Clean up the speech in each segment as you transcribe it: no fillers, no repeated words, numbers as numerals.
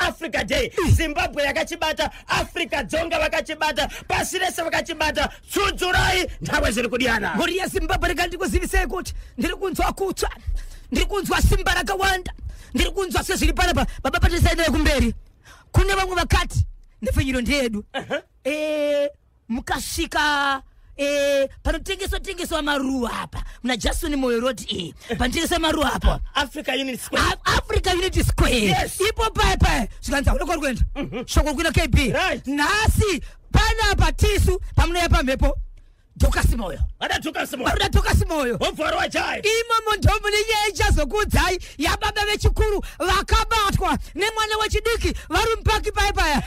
Africa Day. Zimbabwe yakachibata, Africa Dzonga vakachibata, pasi rese vakachibata. Tsudzurai nthawe ziri kudiyana. Mhuri yeZimbabwe, rega ndikuzivisei kuti ndiri kunzwa kutsva, ndiri kunzwa simba rakawanda, ndiri kunzwa sezviri panapa. Baba, patisaendere kumberi, kune vamwe vakati nhepfenyuro ndeyedu. Mukasvika panotengeswa tengeswa maruva apa muna Jason Moyo Road, panotengeswa maruva apa. Africa Unity Square. Africa Unity Square. Ipo paya paya zvikanzi hauna kwari kuenda, shoko kuina KB. Nhasi panapa tisu pamunoya pamhepo, Dorcas Moyo. Vada Dorcas Moyo. Varuda Dorcas Moyo. Wobva wajai. Imomo ndo mune nyaya ichazokuudzai yababa vechikuru vakabatwa nemwana wechidiki vari mupaki paya paya.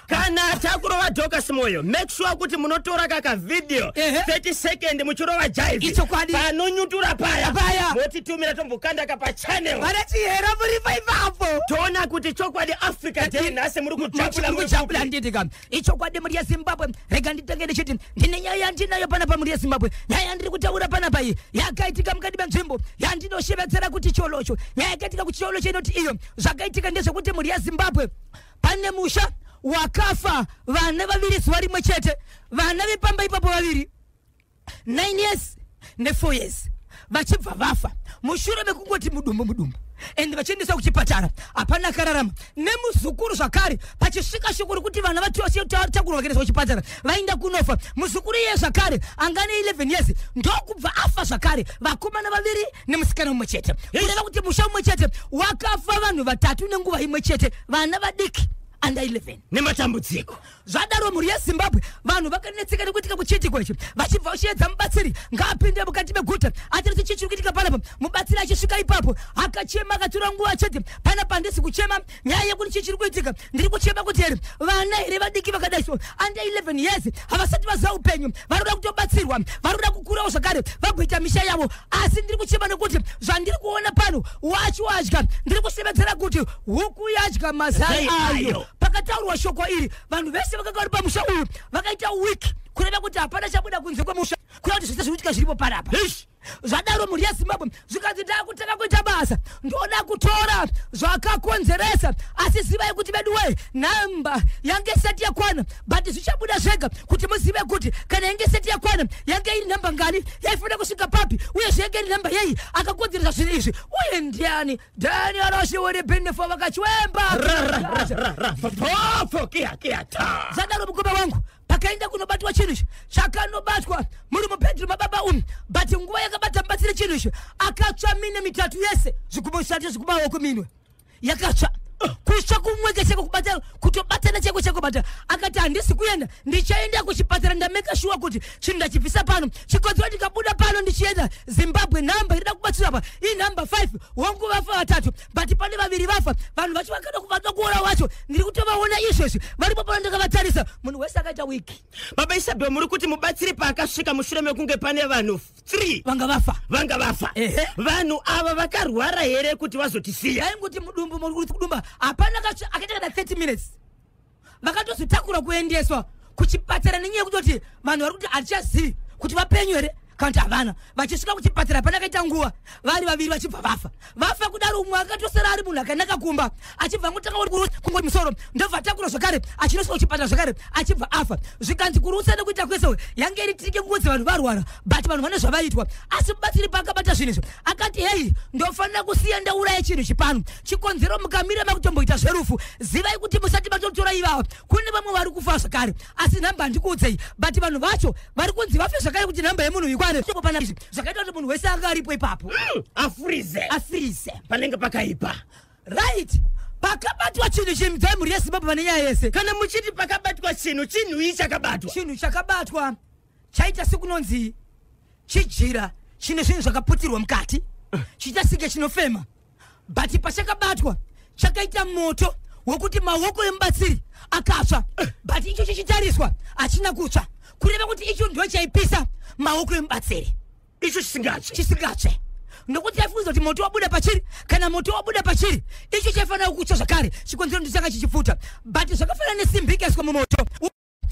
Kana takurova Dorcas Moyo, make sure kuti munotora kaka video 30 second muchirova jive. Ichokwadi. Panonyutura paya. Paya. Motitumira, tombokanda pa channel. Vana chihera muripo ipapo. Toona kuti chokwadi Africa Day nhasi muri kujambula. Muri kujambula, nditi ka ichokwadi. Mhuri yeZimbabwe, rega nditange ndichiti ndine nyaya yandinayo panapa. Mhuri yeZimbabwe, nyaya yandiri kutaura panapa iyi yakaitika mukati menzvimbo yandinoshevedzera kuti Cholocho. Nyaya yakaitika kuCholocho inoti iyo zvakaitika ndezvekuti, mhuri yeZimbabwe, pane musha wakafa vana vaviri zuva rimwe chete. Vana vepamba ipapo vaviri, 9 years ne4 years, vachibva vafa mushure mekungoti mudumbu mudumbu, ende vachiendeswa kuchipatara, hapana akararama. Nemuzukuru zvakare, pachisvika shoko rekuti vana vatakurwa vakuendeswa kuchipatara, vaenda kunofa, muzukuru iye zvakare anga ne11 years ndokubva afa zvakare. Vakomana vaviri nemusikana mumwe chete, kureva kuti musha mumwe chete wakafa vanhu vatatu nenguva imwe chete, vana vadiki under 11. Nematambudziko. Zvadaro, mhuri yeZimbabwe, vanhu vakanetseka nekuitika kuchiitiko ichi, vachibva vachiedza mubatsiri ngaapinde mukati meguta achiriti chii chiri kuitika panapa. Mubatsiri achisvika ipapo akachema, akatora nguva chete. Panapa handisi kuchema nyaya yekuti chii chiri kuitika, ndiri kuchema kuti here vana here vadiki vakadai so, under 11 years, havasati vaziva upenyu, vari kuda kutobatsirwa, vari kuda kukurawo zvakare vagoita misha yavo. Asi ndiri kuchema nekuti zvandiri kuona pano, wacho adya, ndiri kushevedzera kuti huku yadya mazai Mazai ayo. Ayo. Pakataurwa shoko iri, vanhu vese vakanga vari pamusha uyu vakaita weak, kureva kuti hapana chabuda kunze kwemusha, kureva kuti zvese zviri kuitika zviripo panapa. Ish. Zvadaro, mhuri yeZimbabwe, zvikanzi ndakutanga kuita basa, ndoda kutora zvakakonzeresa. Asi zivai kuti vedu wee, nhamba yange isati yakwana, but zvichabuda zvega kuti muzive kuti kana yange isati yakwana, yange iri nhamba ngani, yaifanira kusvika papi, uyezve yange iri nhamba yei akakonzeresa zvinhu izvi, uye ndiani. Daniel Oshiwiri Bindifo vakachwemba. Fofo kia kia ta. Zvadaro, mukoma wangu, pakaenda kunobatwa chinhu ichi, chakanobatwa muri mubedroom mababa umu, but nguva yakabata mubatsiri chinhu ichi, akatsva mine mitatu yese, zvigumo zvitatu zvekumaoko, minwe yakatsva, kutsva kumweke cheko, kubata kutobatana cheko cheko bata. Akati handisi kuenda, ndichaenda kuchipatara ndameka sure kuti chinhu ndachibvisa pano. Chikonzero, ndikabuda pano ndichienda Zimbabwe, nhamba irida kubatsira pa inhamba 5. Wangu vafa vatatu, but pane vaviri vafa. Vanhu vacho vakada kuvada kuora wacho, ndiri kutovaona izvezvi varipo pano, ndakavatarisa. Munhu wese akaita weak. Baba Isabel, muri kuti mubatsiri paakasvika mushure mekunge pane vanhu 3 vanga vafa, vanga vafa, vanhu ava vakarwara here kuti vazotisiya? Yaingoti mudumbu, muri kudumba, hapana akaita kana 30 minutes, vakatozotakura kuendeswa kuchipatara nenyaya yekutoti vanhu vari kuti hatichazivi kuti vapenyu here kana kuti havana. Vachisvika kuchipatara, hapana akaita nguva, vari vaviri vachibva vafa. Vafa kudaro, umwe akatosara ari munhu akanaka kumba, achibva angotanga kungoti musoro, ndobva atakura zvakare achinosvika kuchipatara zvakare, achibva afa. Zvikanzi kurutsa nekuita kwese yange iri trick kungonzi vanhu varwara, but vanhu vane zvavaitwa. Asi mubatsiri paakabata zvinhu izvo, akati hei, ndofanira kusiya ndauraya chinhu chipano. Chikonzero, mukamira makutomboita zverufu, zivai kuti musati matotora ivava, kune vamwe vari kufa zvakare. Asi nhamba handikuudzei, but vanhu vacho vari kunzi vafe zvakare kuti nhamba yemunhu ikwane. Pana izvi zvakaita kuti munhu wese anga aripo ipapo Afurize. Afurize. Panenge pakaipa. Right, pakabatwa chinhu chimdzai, mhuri yeZimbabwe, vane nyaya yese. Kana muchiti pakabatwa chinhu, chinhu ii chakabatwa? Chinhu chakabatwa chaita sekunonzi chijira chine zvinhu zvakaputirwa mukati, chiita senge chinofema, but pachakabatwa chakaita moto wekuti maoko emubatsiri akatsva, but icho chichitariswa hachina kutsva, kureva kuti icho ndo chaipisa maoko emubatsiri. Icho chisingatsve? Chisingatsve, nokuti aifunza kuti moto wabuda pachiri. Kana moto wabuda pachiri, icho chaifanira kutsva zvakare. Chikonzero ndichanga chichipfuta, but zvakafanana nesimbi ikaiswa mumoto,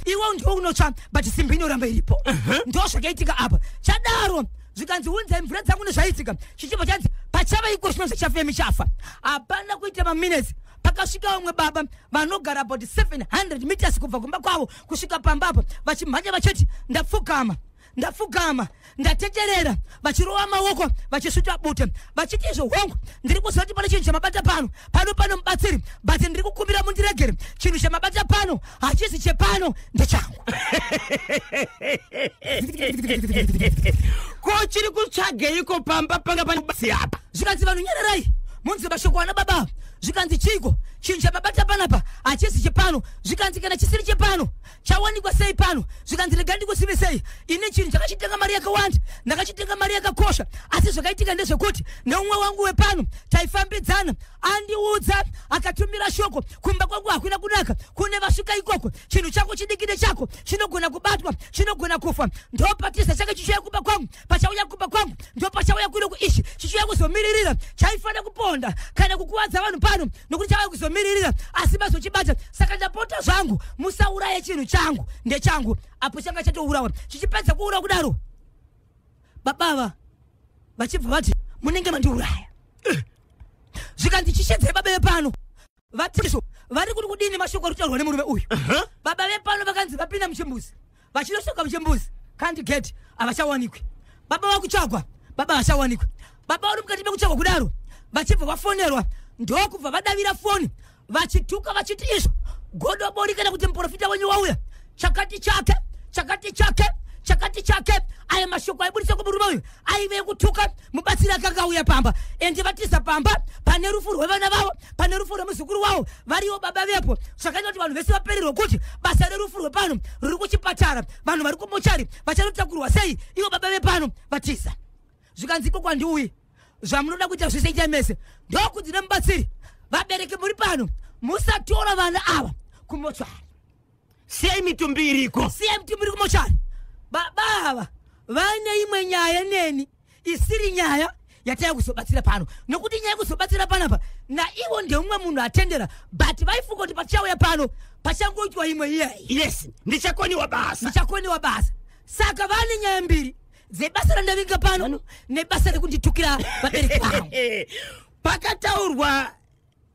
iwe ndiwo unotsva, but simbi inoramba iripo. Ndo zvakaitika apa. Chadaro, Zvikanzi unzai mvura dzangu nezvaitika. Chichibva chanzi pachava iko zvino zvachafemi chafa. Hapana kuita maminutes, pakasvika vamwe baba vanogara about 700 meters kubva kumba kwavo kusvika pambapo, vachimhanya vachiti ndapfugama, ndapfugama, ndateterera, vachirova maoko, vachisvuta bute, vachiti izvo hongu, ndiri kuziva kuti pane chinhu chamabata pano, pano pano mubatsiri, but ndiri kukumbira mundiregere, chinhu chamabata pano hachisi chepano, ndechangu. Ko chiri kutsvageiko pamba panga pane basi apa? Zvikanzi vanhu nyererai munzi mashoko ana baba. Zvikanzi chiiko chinhu chamabata panapa hachisi chepano? Zvikanzi kana chisiri chepano chawanikwa sei pano? Zvikanzi rega ndikusimisei, ini chinhu chakachitenga mari yakawanda, ndakachitenga mari yakakosha, asi zvakaitika ndezvekuti neumwe wangu wepano taifambidzana andiudza, akatumira shoko kumba kwangu hakuna kunaka, kune vasvika ikoko, chinhu chako chidiki nechako chinogona kubatwa, chinogona kufa. Ndopatisa chake chichiuya kumba kwangu, pachauya kumba kwangu ndopachauya kuno kuishi, chichiuya kuzomiririra. Chaifanira kuponda kana kukuwadza vanhu pano nokuti chauya kuzomiririra, asi mazochibata. Saka ndapota zvangu, musauraye chinhu changu, ndechangu. Apo changa chatourawa. Chichipedza kuurawa kudaro, babava vachibva vati munenge mandiuraya. Zvikanzi chishedzei baba vepano, vatiso vari kuti kudini mashoko ari kutaurwa nemurume uyu. Baba vepano vakanzi vapinda muchimbuzi, vachinosvika muchimbuzi kandi gate havachawanikwi. Baba vakutsvagwa, baba havachawanikwi. Baba vari mukati mekutsvagwa kudaro, vachibva vafonerwa, ndokubva vadavira foni vachituka vachiti izvo godobori kana kuti muprofita wenyu wauya, chakati chake, chakati chake, chakati chake. Aya mashoko aibudisa kumurume uyu aive ekutuka mubatsiri akanga auya pamba, ende vatiza pamba pane rufu rwevana vavo, pane rufu rwemuzukuru wavo, variwo baba vepo. Zvakaita kuti vanhu vese vapererwe kuti basa rerufu rwepano ruri kuchipatara, vanhu vari kumochari vachanotakurwa sei ivo baba vepano vatiza. Zvikanzi iko kwandiuyi, zvamunoda kuita zvese itai mese. Ndokunzi nemubatsiri, vabereki muri pano musatora vana ava kumochari, siyai mitumbi iriko, siyai mitumbi iri kumochari. Baba ava vaine imwe nyaya neni isiri nyaya yataya kuzobatsira pano, nokuti nyaya yekuzobatsira panapa naivo ndeumwe munhu atendera, but vaifunga kuti pachauya pano pachangoitwa imwe iyeyi. Yes, ndichakoniwa basa, ndichakoniwa basa. Saka vane nyaya mbiri dzebasa randavinga pano nebasa rekunditukira vabereki vangu. Pakataurwa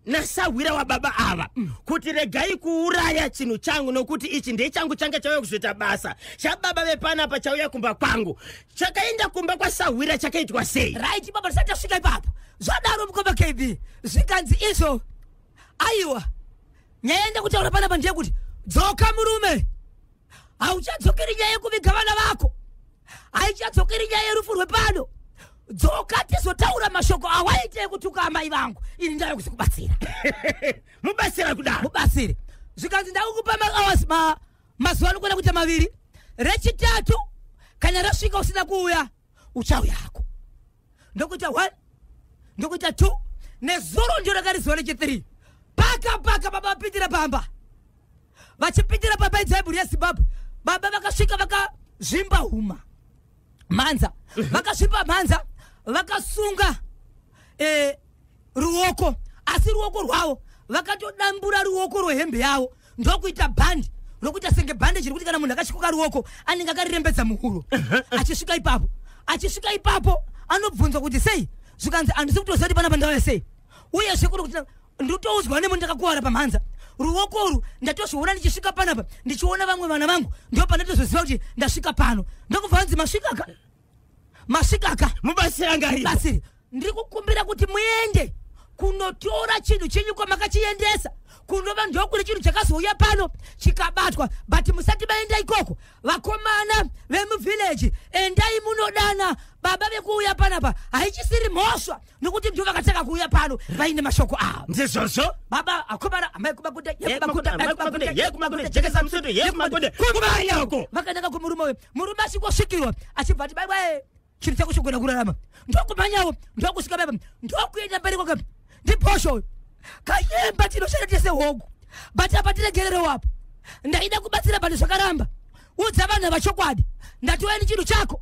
nasahwira wababa ava kuti regai kuuraya chinhu changu nokuti ichi ndechangu, changa chauya kuzoita basa chababa vepanapa, chauya kumba kwangu, chakaenda kumba kwasahwira chakaitwa sei? Right, baba, tisati tasvika ipapo. Zvadaro mukoma KB, zvikanzi izvo aiwa, nyaya yenda kutaura panapa ndeyekuti dzoka murume, hauchadzokeri nyaya yekuviga vana vako, haichadzokeri nyaya yerufu rwepano. Dzoka tizotaura mashoko awaita ekutuka amai vangu, ini ndauya kuzikubatsira. Mubatsira kudaro, mubatsire. Zvikanzi ndakukupa mahours, mazuva anokwana kuita maviri, rechitatu kana rasvika usina kuuya uchauyako. Ndokuita 1, ndokuita 2, nezuro ndio rakari zuva rechi3. Paka paka baba vapindira pamba, vachipindira pamba idzai yeZimbabwe, baba vakasvika vakazvimba huma mhanza, vakasvipa mhanza, vakasunga ruoko, asi ruoko rwavo vakatodambura ruoko rwehembe yavo ndokuita bhandi rokuita senge bhandeji rekuti kana munhu akachikoka ruoko anenge akarirembedza muhuro. Achisvika ipapo, achisvika ipapo anobvunzwa kuti sei, zvikanzi handisi kutoziva kuti panapa ndauya sei, uyezve kuri kuti nditoudzwa nemunhu ndakakuwara pamhanza, ruoko urwu ndatozviona ndichisvika panapa, ndichiona vamwe vana vangu, ndo pandatozoziva kuti ndasvika pano. Ndokubva vanzi masvikaka, masvikaka, mubatsiri anga aripo. Mubatsiri, ndiri kukumbira kuti muende kunotora chinhu chenyu kwamakachiendesa, kunova ndokune chinhu chakazouya pano chikabatwa, but musati maenda ikoko, vakomana vemuvhileji endai munodana baba vekuuya panapa, haichisiri mhosva nokuti ndivo vakatanga kuuya pano vaine mashoko avo. Ndizvozvo baba akomana, amai kumakuta, jekesa musutu yekumakuta kumanyoko. Vakananga kumurume uyu, murume achingosvikirwa achibva ati baibai, chinhu chako chogona kurarama. Ndokumhanyawo, ndokusvika baba, ndokuenda mberi kwake, ndiposho kayemba tinoshanda tese hogu, but apa tiregererewo apo, ndaida kubatsira but zvakaramba. Udza vanhu vachokwadi, ndatiuya nechinhu chako,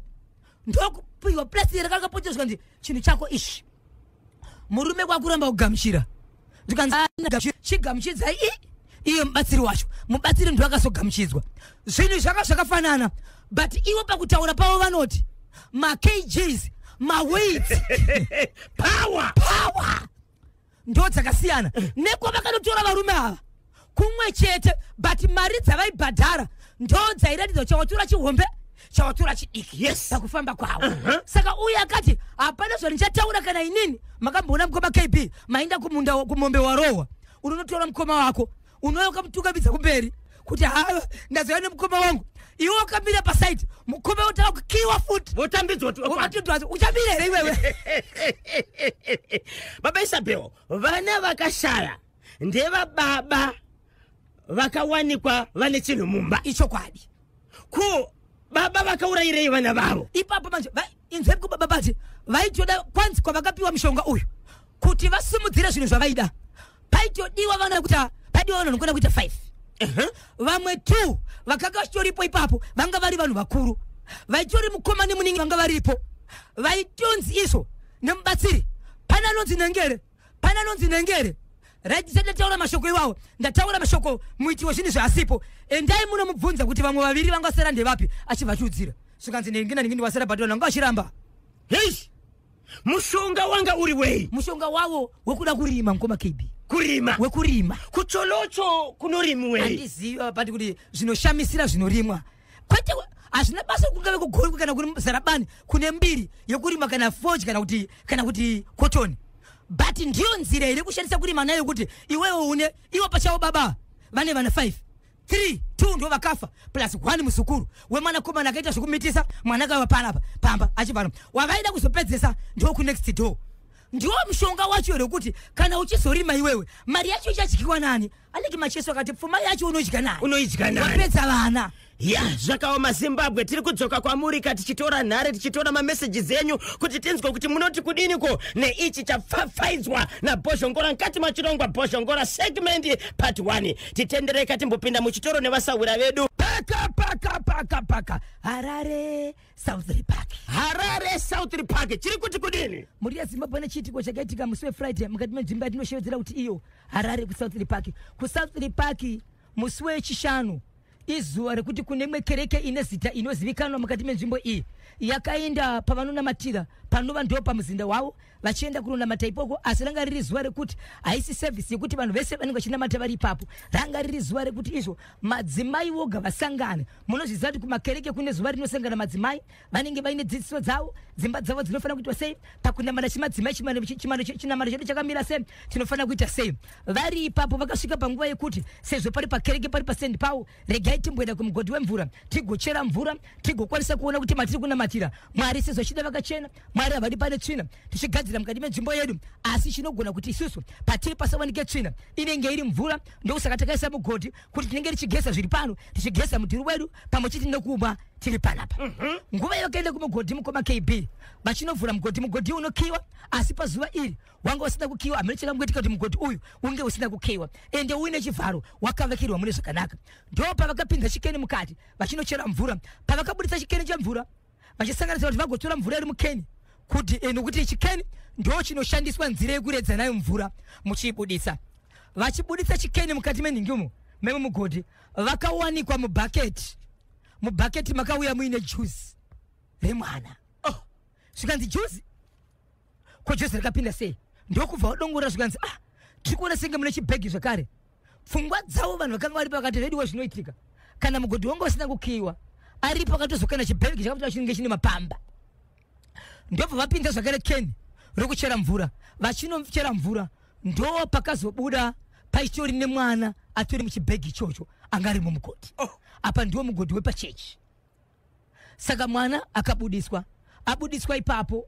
ndokupiwa plastic rakakapotswa, zvikanzi chinhu chako ichi. Murume kwakuramba kugamuchira, zvikanzi chigamuchidzai iye mubatsiri wacho, mubatsiri ndo akazogamuchidzwa. Zvinhu zvaka zvakafanana, but ivo pakutaura pavo vanoti Makgs, maweights, power, power ndo dzakasiyana. Nekwavakanotora varume ava kumwe chete, but mari dzavaibhadhara ndo dzairatidza chawatora chihombe, chawatora chidiki. Pakufamba kwavo. Saka uye akati hapana zvandichataura kana inini. Makamboona mukoma KB maenda kumunda kumombe warohwa, unonotora mukoma wako, unouya ukamutungamidza kumberi kuti ha, ndazouya nemukoma wangu. Iwe wakamira pasaidi, mukoma utava kukiwa futi. Votambidzwa. Wakatidwa, uchamira here iwewe? Baba Isabel, vana vakashaya ndevababa vakawanikwa vane chinhu mumba. Ichokwadi. Ko baba vakaurayirei vana vavo? Ipapo manje inzwai kubaba bati vaitoda kwanzi kwavakapiwa mushonga uyu kuti vasimudzire zvinhu zvavaida, paitodiwa vana kuti paidiwa vanhu vanokwana kuita 5. Vamwe 2 vakanga vachitoripo ipapo vanga vari vanhu vakuru, vaitori mukoma nemuningi vanga varipo, vaitonzi izvo nemubatsiri, pane anonzi Nengere, pane anonzi Nengere. Right, tisati ndataura mashoko iwawo, ndataura mashoko muiti wezvinhu zvaasipo. Endai munomubvunza kuti vamwe vaviri vangasara ndevapi, achibva achiudzira zvikanzi nenge nanenge ndiwasara, but vanhu vanga vachiramba. Hei, mushonga wanga uri wei? Mushonga wavo wekuda kurima, mukoma KB. Kurima? Wekurima. Kucholocho kunorimiwei? Handizivi but kuti zvinoshamisira zvinorimwa kwete, hazvina basa kungave kugorwe kana kuri Zarabani kune mbiri yekurima kana foji kana kuti kotoni, but ndiyo nzira iri kushandisa kurima nayo kuti iwewe une iwo pachavo. Baba vane vana 5, 3, 2 ndo vakafa plus 1 muzukuru wemwanakomana akaita zvekumitisa mwana akava panapa pamba achibva wavaida kuzopedzesa ndokunext door. Ndiwo mushonga wacho here kuti kana uchizorima iwewe mari yacho ichadyiwa nani? Anenge Macheso akati pfuma yacho unodya nani? Unoidya nani? Wapedza vana. Ya, zvakaoma Zimbabwe. Tiri kudzoka kwamuri ka tichitora nhare, tichitora mamessages enyu kuti tinzwe kuti munoti kudiniko neichi chapfapfaidzwa naBhozhongora mukati machirongwa Bhozhongora segment part 1. Titendereka timbopinda muchitoro nevasawira vedu. Paka paka paka paka, Harare South Park. Harare South Park chiri kuti kudini? Mhuri yeZimbabwe, nechiitiko chakaitika musi weFriday mukati menzvimbo yatinoshevedzera kuti iyo Harare kuSouth Park. KuSouth Park musi wechishanu izuva rekuti kune imwe kereke ine zita inozivikanwa mukati menzvimbo iyi, yakaenda pavanonamatira panova ndo pamuzinda wavo, vachienda kunonamata ikoko. Asi ranga riri zuva rekuti haisi sevhisi yekuti vanhu vese vanenge vachinamata vari ipapo. Ranga riri zuva rekuti izvo madzimai voga vasangane. Munozviziva kuti kumakereke kune zuva rinosangana madzimai, vanenge vaine dzidziso dzavo, dzimba dzavo dzinofanira kuitwa sei pakunamata chimadzimai, chinamano chedu chakamira sei, tinofanira kuita sei. Vari ipapo vakasvika panguva yekuti sezvo pari pakereke, pari paSt Paul, regai timboenda kumugodhi wemvura tigochera mvura, tigokwanisa kuona kuti matiri kunamatira Mwari sezvo chida vakachena, Mwari havadi pane tsvina, tichigadzira mukati menzvimbo yedu. Asi chinogona kuti isusu patiri pasawanike tsvina inenge iri mvura, ndokusaka takaisa mugodhi kuti tinenge tichigeza zviri pano, tichigeza mudhuri wedu pamwe chete nekumwa tiri panapa. Nguva yakaenda kumugodhi, mukoma KB, vachinovhura mugodhi, mugodhi unokiwa, asi pazuva iri wanga usina kukiwa. Hamene chakangoitika kuti mugodhi uyu unge usina kukiwa, ende uine chivharo, wakavakirwa mune zvakanaka. Ndo pavakapinza chikeni mukati vachinochera mvura. Pavakabudisa chikeni chemvura vachisanganisa kuti vagotora mvura iri mukeni kuti nokuti chikeni ndo chinoshandiswa nzira yekuredza nayo mvura muchiibudisa. Vachibudisa chikeni mukati menhingi umu memumugodhi, vakawanikwa mubhaketi, mubhaketi makauya muine juzi remwana. Oh, zvikanzi juzi, ko juzi rakapinda sei? Ndokubva vadongorera, zvikanzi ah, tiri kuona senge mune chibhegi zvakare. Pfungwa dzavo vanhu vakanga varipo vakati rediwa zvinoitika kana mugodhi wanga usina kukiyiwa, aripo akatozokana chibhegi chakabuda chinenge chine mapamba. Ndobva vapinza zvakare keni rokuchera mvura. Vachinochera mvura ndo pakazobuda paitori nemwana atori muchibhegi ichocho anga ari mumugodhi. Oh. Apa ndiwo mugodhi wepachechi. Saka mwana akabudiswa, abudiswa ipapo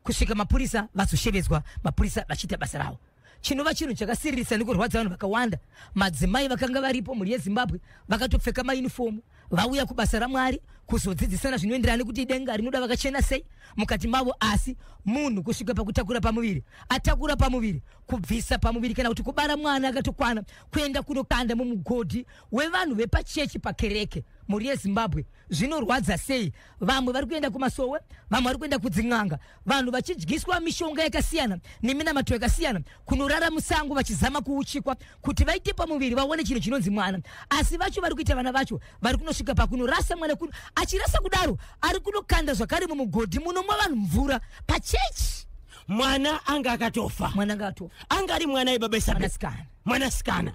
kusvika mapurisa vazoshevedzwa, mapurisa vachiita basa ravo, chinova chinhu chakasiririsa nekurwadza vanhu vakawanda. Madzimai vakanga varipo, mhuri yeZimbabwe, vakatopfeka mayunifomu, vauya kubasa raMwari kuzodzidzisana zvinoenderana nekuti denga rinoda vakachena sei mukati mavo. Asi munhu kusvika pakutakura pamuviri, atakura pamuviri, kubvisa pamuviri kana kuti kubara mwana akatokwana, kuenda kunokanda mumugodhi wevanhu vepachechi pakereke. Mhuri yeZimbabwe, zvinorwadza sei. Vamwe vari kuenda kumasowe, vamwe vari kuenda kudzin'anga, vanhu vachidyiswa mishonga yakasiyana neminamato yakasiyana, kunorara musango vachizama kuuchikwa kuti vaite pamuviri, vaone chinhu chinonzi mwana. Asi vacho vari kuita vana vacho vari kunosvika pakunorasa mwana kuno. Achirasa kudaro, ari kunokanda zvakare mumugodhi munomwa vanhu mvura pachechi. Mwana anga akatofa. Mwana anga atofa. Anga ari mwana ibaba Isabel? Mwanasikana. Mwanasikana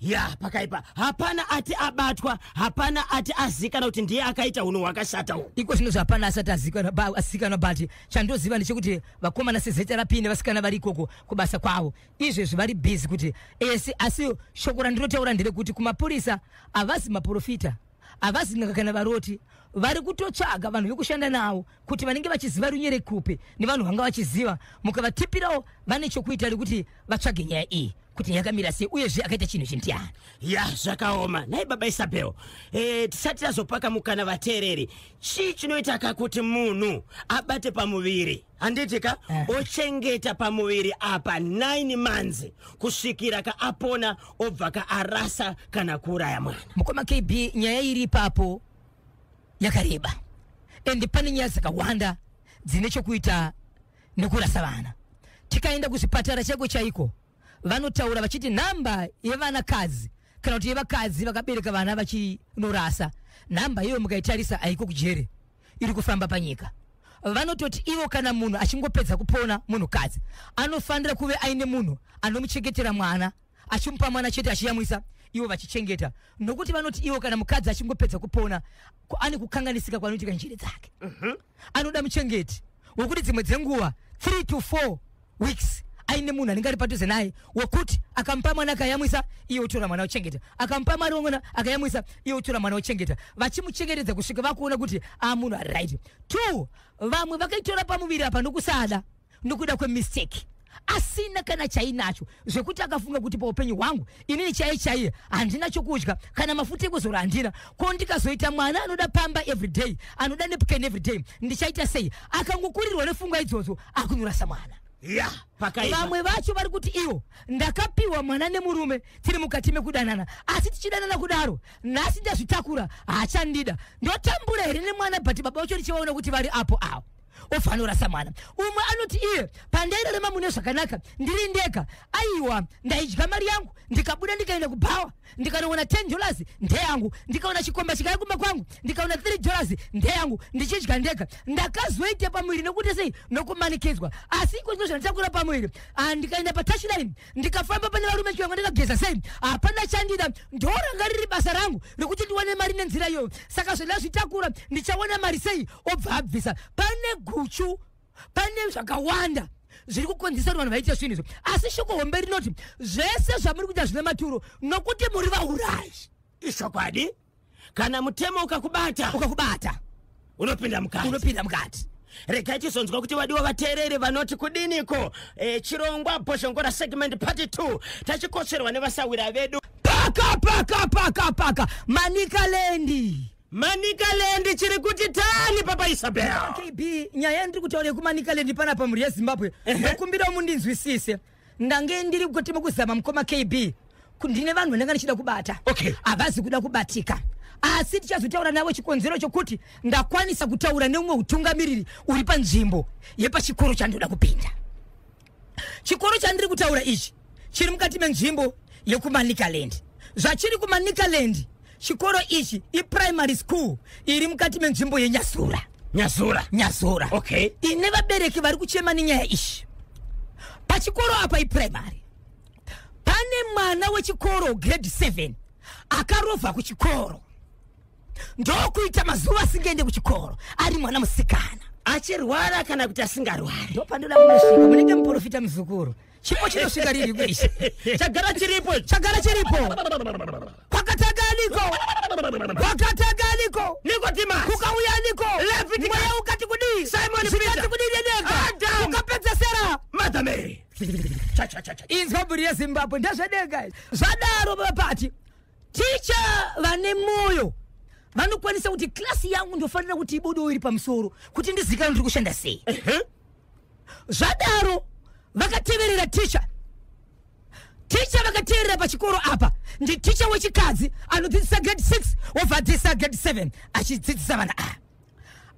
ya, pakaipa. Hapana ati abatwa, hapana ati azikana kuti ndiye akaita unhu hwakashata uhu. Iko zvino zvapana asati azikanwa, but chandoziva ndechekuti vakomana seZRP nevasikana vari ikoko kubasa kwavo izvezvi vari busy kuti ese. Asi shoko randinotaura nderekuti kumapurisa, havazi maprofita, havazi n'anga kana varoti. Vari kutotsvaga vanhu vekushanda navo kuti vanenge vachiziva runyerekupe nevanhu vanga vachiziva. Mukavatipirawo, vane chokuita rekuti vatsvage nyaya iyi kuti yakamira sei, uyezve akaita chinhu chindiani. Ya, zvakaoma nhai baba Isabel. Tisati tazopaka mukana vateereri, chii chinoita ka kuti munhu abate pamuviri, handiti ka? Ochengeta pamuviri apa 9 months kusvikira ka apona, obva ka arasa kana kuuraya mwana. Mukoma KB, nyaya iri ipapo yakareba, ende pane nyaya dzakawanda dzine chokuita nekurasa vana. Tikaenda kuzvipatara chaiko chaiko, vanotaura vachiti nhamba yevanakadzi kana kuti yevakadzi vakabereka vana vachinorasa, nhamba iyoyo mukaitarisa haiko kujere, iri kufamba panyika. Vanototi ivo kana munhu achingopedza kupona, munhukadzi anofanira kuve aine munhu anomuchengetera mwana, achimupa mwana chete, achiyamwisa, ivo vachichengeta, nokuti vanoti ivo kana mukadzi achingopedza kupona, ane kukanganisika kwanoitika njere dzake. Anoda muchengeti wekuti dzimwe dzenguva 3 to 4 weeks aine munhu anenge ari padhuze naye, wekuti akamupa mwana akayamwisa, iye otora mwana ochengeta, akamupa mari womwana akayamwisa, iye otora mwana ochengeta, vachimuchengetedza kusvika vakuona kuti a munhu ari right. Two, vamwe vakaitora pamuviri apa nokusada, nokuda kwemistake, asina kana chainacho, zvekuti akafunga kuti paupenyu hwangu inini chaiye chaiye handina chokudya, kana mafuta ekuzora handina, ko ndikazoita mwana anoda pamba everyday, anoda napkin everyday, ndichaita sei? Akangokurirwa nepfungwa idzodzo, akunorasa mwana. Ya, pakaipa. Vamwe vacho vari kuti ivo ndakapiwa mwana nemurume tiri mukati mekudanana, asi tichidanana kudaro, nhasi ndazvitakura, haachandida, ndotambura here nemwana? But baba vacho ndichivaona kuti vari apo avo, ofanorasa mwana. Umwe anoti iye pandairarama mune zvakanaka ndiri ndega, aiwa, ndaidya mari yangu, ndikabuda ndikaenda kubhawa, ndikanoona $10 ndeyangu, ndikaona chikomba chikaya kumba kwangu, ndikaona $3 ndeyangu, ndichidya ndega. Ndakazoita pamuviri nekuti sei? Nokumanikidzwa. Asi iko zvino zvanditakura pamuviri, ndikaenda patouchline, ndikafamba pane varume chivangu, ndikageza sei, hapana chandida. Ndoranga riri basa rangu rekuti ndiwane mari nenzira iyoyo. Saka zvandazvitakura, ndichawana mari sei? Obva abvisa. Pane guchu, pane zvakawanda zviri kukonzesa kuti vanhu vaite zvinhu izvo. Asi shoko hombe rinoti zvese zvamuri kuita zvine maturo, nokuti muri vaurayi. Ishokwadi, kana mutemo ukakubata, ukakubata, unopinda mukati. Unopinda mukati. Regai tizonzwa kuti vadiwa vateereri vanoti kudiniko. Chirongwa Bhozhongora segment part 2 tachikotsverwa nevasawira vedu. Paka paka paka paka Manicaland. Manicaland chiri kuti tani, papa Isabel? KB, nyaya yandiri kutaura yekuManicaland panapa, mhuri yeZimbabwe, ndokumbira mundinzwisise. Ndange ndiri kuti mukuzama, mukoma KB, ndine vanhu vandanga ndichida kubata. Havazi kuda kubatika, asi tichazotaura navo chikonzero chokuti ndakwanisa kutaura neumwe utungamiriri uri panzvimbo yepachikoro chandoda kupinda. Chikoro chandiri kutaura ichi chiri mukati menzvimbo yekuManicaland. Zvachiri kuManicaland, chikoro ichi iprimary school iri mukati menzvimbo yeNyazura. Nyazura. Nyazura. Ine vabereki vari kuchema nenyaya ishi. Pachikoro apa iprimary, pane mwana wechikoro grade 7 akarovha kuchikoro, ndokuita mazuva asingaende kuchikoro, ari mwana musikana. Achirwara kana kuti asingarwari? Ndopandoda kunosvika. Munenge muprofita, muzukuru. Chipo chinosvika riri kuishi? Chagara chiripo. Chagara chiripo. Kwakatanga aniko? Kwakatanga aniko? Nicodemus. Kukauya aniko? Leviticus. Mweya ukati kudii? Simon Zvikati Peter. kudii nedenga? Adam. Ukapedzesera Mother Mary. Cha cha cha cha. Inzwa, mhuri yeZimbabwe, ndezvedenga izvi. Zvadaro vapati ticha vane mwoyo vanokwanisa kuti klasi yangu ndofanira kuti ibudewo iri pamusoro kuti ndizikanwe ndiri kushanda sei. Zvadaro vakateverera ticha, ticha vakateerera pachikoro apa. Nditicha wechikadzi anodzidzisa grade 6, wobva adzidzisa grade 7, achidzidzisa vana ava.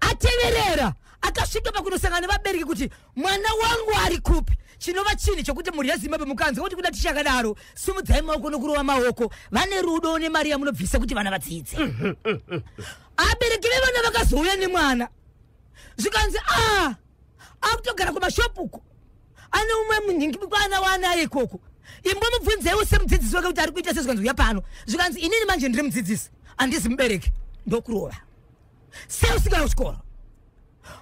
Ateverera, akasvika pakunosangana nevabereki kuti mwana wangu ari kupi, chinova chinhu chokuti mhuri yeZimbabwe, mukanzwa kuti kuda ticha akadaro, simudzai maoko nokurova maoko. Vane rudo nemari yamunobvisa kuti vana vadzidze. Abereki vevana vakazouya nemwana, zvikanzi a akutogara kumashopuko, ane umwe munhingi kwana waanaye ikoko. Imbomubvunzeiwo semudzidzisi wake kuti ari kuita sei. Zvikanzi uya pano. Zvikanzi inini manje ndiri mudzidzisi, handisi mubereki, ndokurova. Sei usingaya kuchikoro?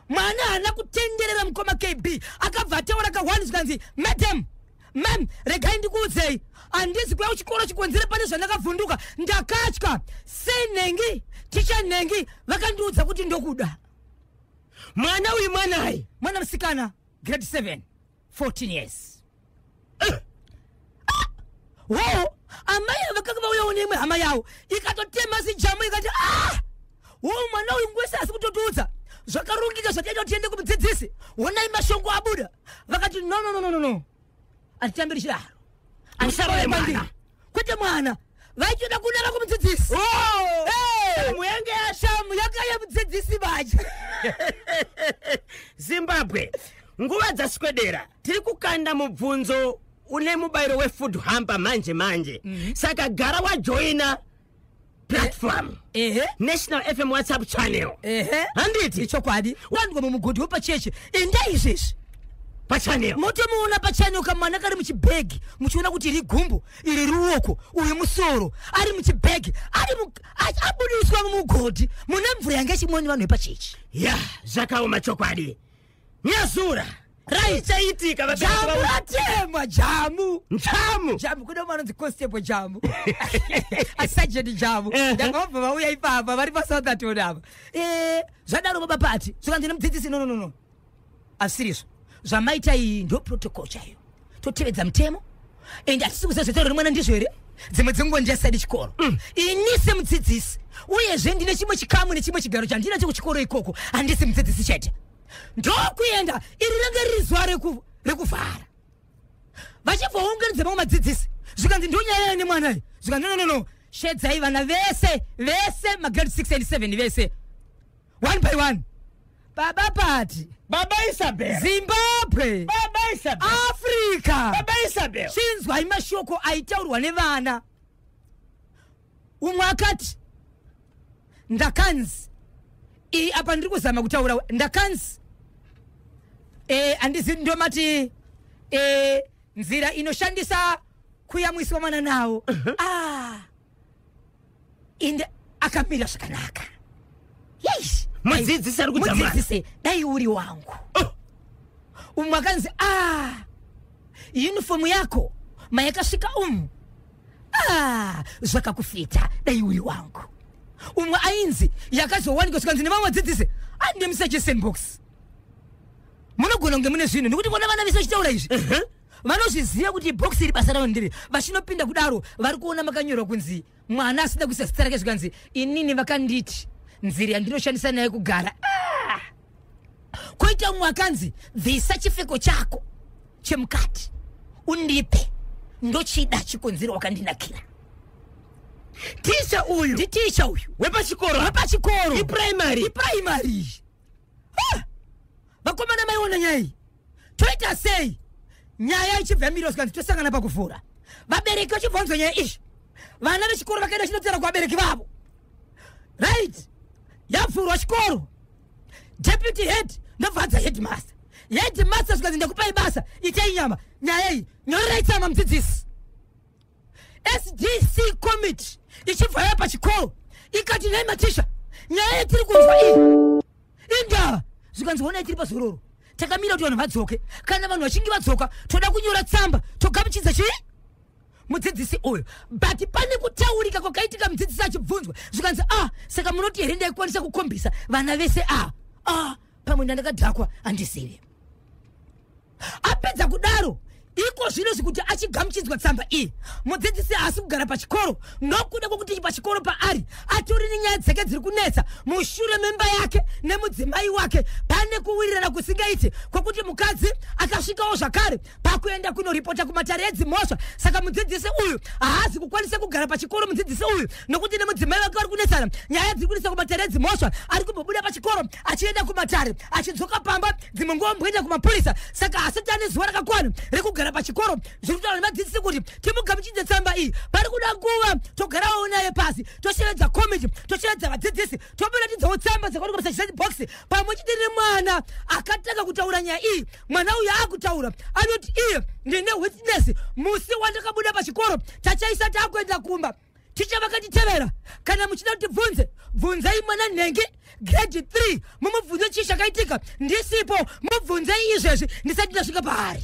Mwana haana kutenderera, mukoma KB. Akabva ataura ka1, zvikanzi, "Madam, mam, regai ndikuudzei, handizi kuya kuchikoro. Chikonzere pane zvandakavhunduka, ndakatya. Sei nhengi, ticha nhengi vakandiudza kuti ndokuda." Mwana uyu mwanai? Mwana musikana, grade 7, 14 years. Wo amai vakanga vauyawo neimwe hama yavo, ikatotema zijamu, ikati, "Ah, wo mwana uyu ngwese asi kutotiudza zvakarongeka zvataita kuti tiende kumudzidzisi. Honai mashongo abuda." Vakati, "No, no, no, no, no, hatitambiri chidaro." Musarove mwana. Kwete mwana, vaitoda kunara kumudzidzisi. Oh! Hey! Shamu yange Shamu yakaya mudzidzisi manje. Zimbabwe, nguva dzaswedera, tiri kukanda mubvunzo une mubayiro wefood hamper manje manje. Saka gara wajoina platform, National FM WhatsApp channel. Handiti? Ichokwadi. Wandwa mumugodhi wepachechi, enda izvezvi pachannel. Motomuona pachannel, kamwana kari muchibhegi, muchiona kuti iri gumbo, iri ruoko, uyu musoro, ari muchibhegi, ari abudiswa mumugodhi mune mvura yange ichimwa nevanhu vepachechi. Ya, zvakaoma chokwadi. Nyazura raichaitika. Jamu ratemwa, jamu. Njamu. Jamu, kune umwe anonzi Constable Jamu, aSergeant Jamu. Ndakabva vauya ipapa vari paSoutherton apa. Zvadaro baba pati, zvikanzi nemudzidzisi, "No, no, no, no, hazisirizvo zvamaita. Iyi ndo protocol chaiyo, totevedza mutemo, and hatisi kuziva zvetauro rimwana ndizvo here. Dzimwe dzenguva ndichasaidi chikoro. Ini semudzidzisi, uyezve ndine chimwe chikamu nechimwe chigaro chandinacho kuchikoro ikoko, handisi mudzidzisi chete." Ndokuenda, iri ringe riri zuva rekuvhara, vachibva vaunganidza mamwe madzidzisi, zvikanzi, "Ndonyaya nemwana iyi." Zvikanzi, "No, no, no, shedzai vana vese vese, magrade 6 and 7 vese, one by one." Baba pati, Baba Isabel, Zimbabwe, Baba Isabel, Africa, Baba Isabel, chinzwai mashoko aitaurwa nevana. Umwe akati, "Ndakanzi iyi apa ndiri kuzama kutaura, ndakanzi handizi ndomati nzira inoshandisa kuyamwiswa mwana nawo. Ah, inde akamira zvakanaka. Yes." Mudzidzisi ari kudza mwana. "Mudzidzisi, dai uri wangu." Oh. Umwe akanzi, "Ah, uniform yako mayakasvika umu, ah, zvakakufita, dai uri wangu." Umwe ainzi yakazowanikwa, zvikanzi nevamwe vadzidzisi, "Andimuseche box, munogona kunge mune zvinhu," nekuti vona vana vese vachitaura izvi vanozviziva kuti bhokisi iri basa ravo ndiri. Vachinopinda kudaro, vari kuona makanyorwa kunzi mwana asida kuisa zita rake, zvikanzi, "Inini vakanditi nzira yandinoshandisa nayo kugara." Ah! Koita umwe akanzi, "Bvisa chipfeko chako chemukati undipe, ndochida, chikonzero wakandinakira." Ticha uyu? Nditicha uyu. Wepachikoro? Wepachikoro. Iprimary? Iprimary. Ah! Vakomana, maiona nyaya iyi, toita sei? Nyaya ichibva yamirwa, zvikanzi tosangana pakuvhura. Vabereki vachibvunzwa nyaya iyi, vana vechikoro vakaenda chinotaura kuvabereki vavo. Right, yavhurwa chikoro, deputy head ndobvadza headmaster. Headmaster zvikanzi, "Ndakupai basa, itei nyama nyaya iyi, nyorerai tsamba mudzidzisi." SDC committee ichibva yapa chikoro, ikati, "Nhai matisha, nyaya yatiri kunzwa iyi indava?" Zvikanzi, "Honai, tiri pazororo, takamira kuti vanhu vadzoke. Kana vanhu vachinge vadzoka, toda kunyora tsamba togamuchidza chii mudzidzisi uyu." But pane kutaurika kwakaitika mudzidzisi achibvunzwa, zvikanzi, "Ah, saka munoti here ndaikwanisa kukombisa vana vese? A ah, pamwe ndandakadhakwa, handizivi." Apedza kudaro, Iko zvino zvikuti achigamuchidzwa tsamba iyi, mudzidzisi haasi kugara pachikoro nokuda kwokuti pachikoro paari atori nenyaya dzake dziri kunetsa mushure memba yake nemudzimai wake. Pane kuwirirana kusingaiti kwokuti mukadzi akasvikawo zvakare pakuenda kunoripota kumatare edzimhosva. Saka mudzidzisi uyu haazi kukwanisa kugara pachikoro, mudzidzisi uyu, nokuti nemudzimai wake vari kunetsana, nyaya dziri kunetsa kumatare edzimhosva. Ari kumbobuda pachikoro achienda kumatare, achidzoka pamba, dzimwe nguva mboenda kumapurisa. Saka hasati ane zuva rakakwana rekugara pachikoro. Zviri kutaura nevadzidzisi kuti timugamuchidze tsamba iyi, pari kuda nguva, togarawo naye pasi, toshevedza komiti, toshevedza vadzidzisi, tomuratidzawo tsamba dzakaonekwa pasachiseti box pamwe chete nemwana akatanga kutaura nyaya iyi. Mwana uyu akutaura anoti iye, "Ndine witness. Musi wandakabuda pachikoro tachaisa taakuenda kumba, ticha vakatitevera. Kana muchida kuti bvunze, bvunzai mwana nhengi grade 3, mumubvunze chii chakaitika ndisipo. Mubvunzei izvezvi ndisati ndasvika paari."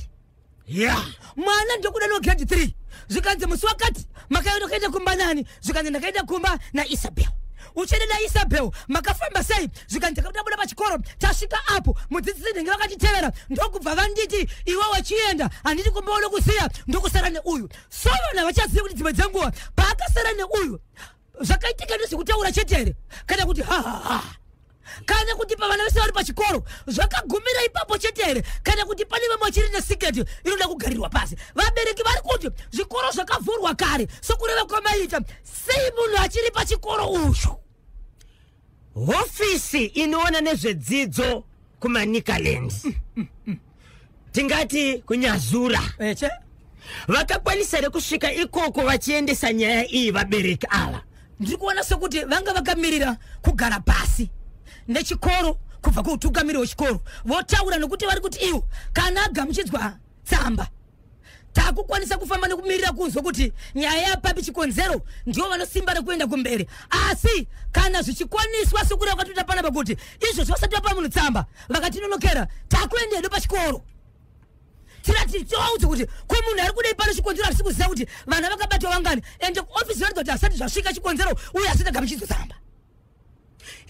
Mwana ndokuda no grade 3. Zvikanzi, "Musi wakati makaenda, ukaenda kumba nani?" Zvikanzi, "Ndakaenda kumba naIsabel." "Uchienda naIsabel, makafamba sei?" Zvikanzi, "Takabuda pachikoro, tasvika apo mudzidzisi nenge vakatitevera, ndokubva vanditi, 'Iwe wachienda, handiti kumbaona kusiya, ndokusara neuyu.'" So vanhu havachazivi kuti dzimwe dzenguva paakasara neuyu zvakaitika ndezvekutaura chete here, kana kuti hahaha, kana kuti pavana vese vari pachikoro zvakagumira ipapo chete here, kana kuti pane vamwe vachiri nesiketi inoda kugarirwa pasi. Vabereki vari kuti zvikoro zvakavhurwa kare, sokureva kwamaita, sei munhu achiri pachikoro uyu? Hofisi inoona nezvedzidzo kuManicaland, tingati kuNyazura, Eche. vakakwanisa here kusvika ikoko vachiendesa nyaya iyi, vabereki ava? Ndiri kuona sekuti vanga vakamirira kugara pasi nechikoro, kubva kuutungamiri hwechikoro, votaura, nokuti vari kuti iwo kana agamuchidzwa tsamba, takukwanisa kufamba nekumirira kunzwa kuti nyaya yapapi, chikonzero, ndivo vanosimba rekuenda kumberi. Asi kana zvichikwaniswa, sokureva kwatoita panapa, kuti izvozvo vasati vapa munhu tsamba, vakatinonokera, takuenda hedu pachikoro, tirati tovaudze kuti ko munhu ari kudei pano, chikonzero hatisi kuziva kuti vana vakabatwa vangani. Ende kuofisi varatidza kuti hasati zvasvika chikonzero uye asati agamuchidzwa tsamba.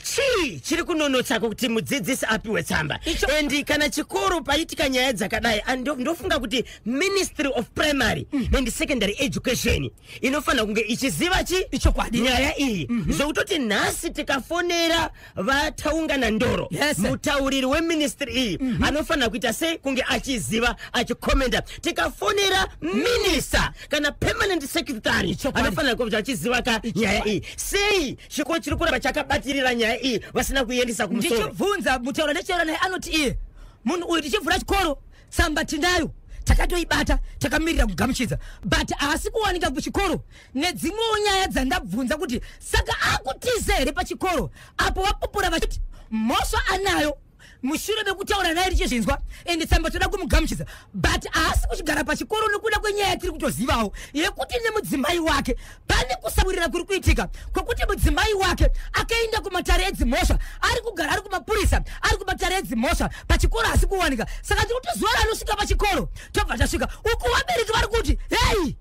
Chii chiri kunonotsa kuti mudzidzisi apiwe tsamba? And kana chikoro paitika nyaya dzakadai, ndofunga kuti Ministry of Primary and Secondary Education inofanira kunge ichiziva chi Ichokwadi. nyaya iyi, zvokutoti nhasi tikafonera vaTaungana Ndoro, mutauriri weministry iyi, anofanira kuita sei kunge achiziva, achikomenda. Tikafonera minista kana permanent secretary, anofanira kuti achiziva ka nyaya iyi. Sei chikoro chiri kuramba chakabatirira nyaya iyi vasina kuiendesa kumusoro? Ndichibvunza mutaura ndichitaura naye, anoti iye munhu uyu tichivhura chikoro tsamba tinayo, takatoibata, takamirira kugamuchidza, but haasi kuwanika kuchikoro. Nedzimwewo nyaya dzandabvunza kuti saka akutiza here pachikoro apo, vapupura vachiti mhosva anayo mushure mekutaura naye tichizvinzwa, ende tsamba toda kumugamuchidza, but haasi kuchigara pachikoro nekuda kwenyaya yatiri kutozivawo yekuti nemudzimai wake pane kusawirirana kuri kuitika, kwekuti mudzimai wake akaenda kumatare edzimhosva, ari kugara ari kumapurisa, ari kumatare edzimhosva, pachikoro haasi kuwanika. Saka ndiri kuti zuva ranosvika pachikoro tobva tasvika uku, vabereki vari kuti hei.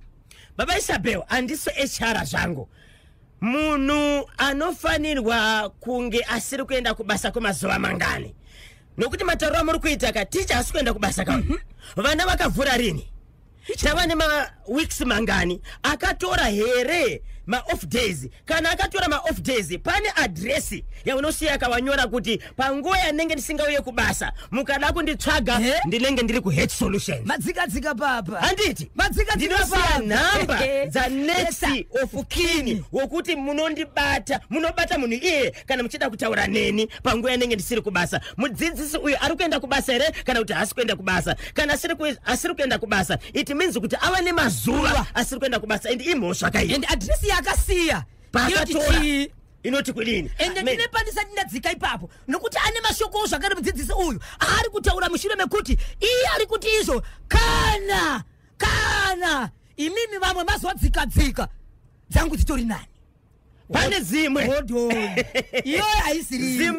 Baba Isabel, handisi HR zvangu. Munhu anofanirwa kunge asiri kuenda kubasa kwemazuva mangani? Nokuti matauro amuri kuita ka, ticha asi kuenda kubasa ka, vana vakavhura rini? Tava nemaweeks mangani? Akatora here maoff days? Kana akatora maoff days, pane adhiresi yaunosiya akawanyora kuti panguva yanenge ndisingauye kubasa, mukada kunditsvaga, ndinenge ndiri kuH Solutions. Madzikadzika papa. Handiti? Madzikadzika Ndinosiya papa. nhamba dzanext of kin wokuti munondibata, munobata munhu iye kana muchida kutaura neni panguva yanenge ndisiri kubasa. Mudzidzisi uyu ari kuenda kubasa here kana kuti haasi kuenda kubasa? Kana asiri kuenda kubasa, it means kuti ava nemazuva asiri kuenda kubasa, and imhosva kai. Ende adhiresi yaakasiya inoti Paakatora chii? inoti kudini? Ende ndine pandisati ndadzika ipapo, nokuti ane mashokowo zvakare mudzidzisi uyu aari kutaura mushure mekuti iye ari kuti izvo kana imimi vamwe mazodzika-dzika, dzangu dzitori nani. Pane dzimwe. Hold on, iyoyo haisiri.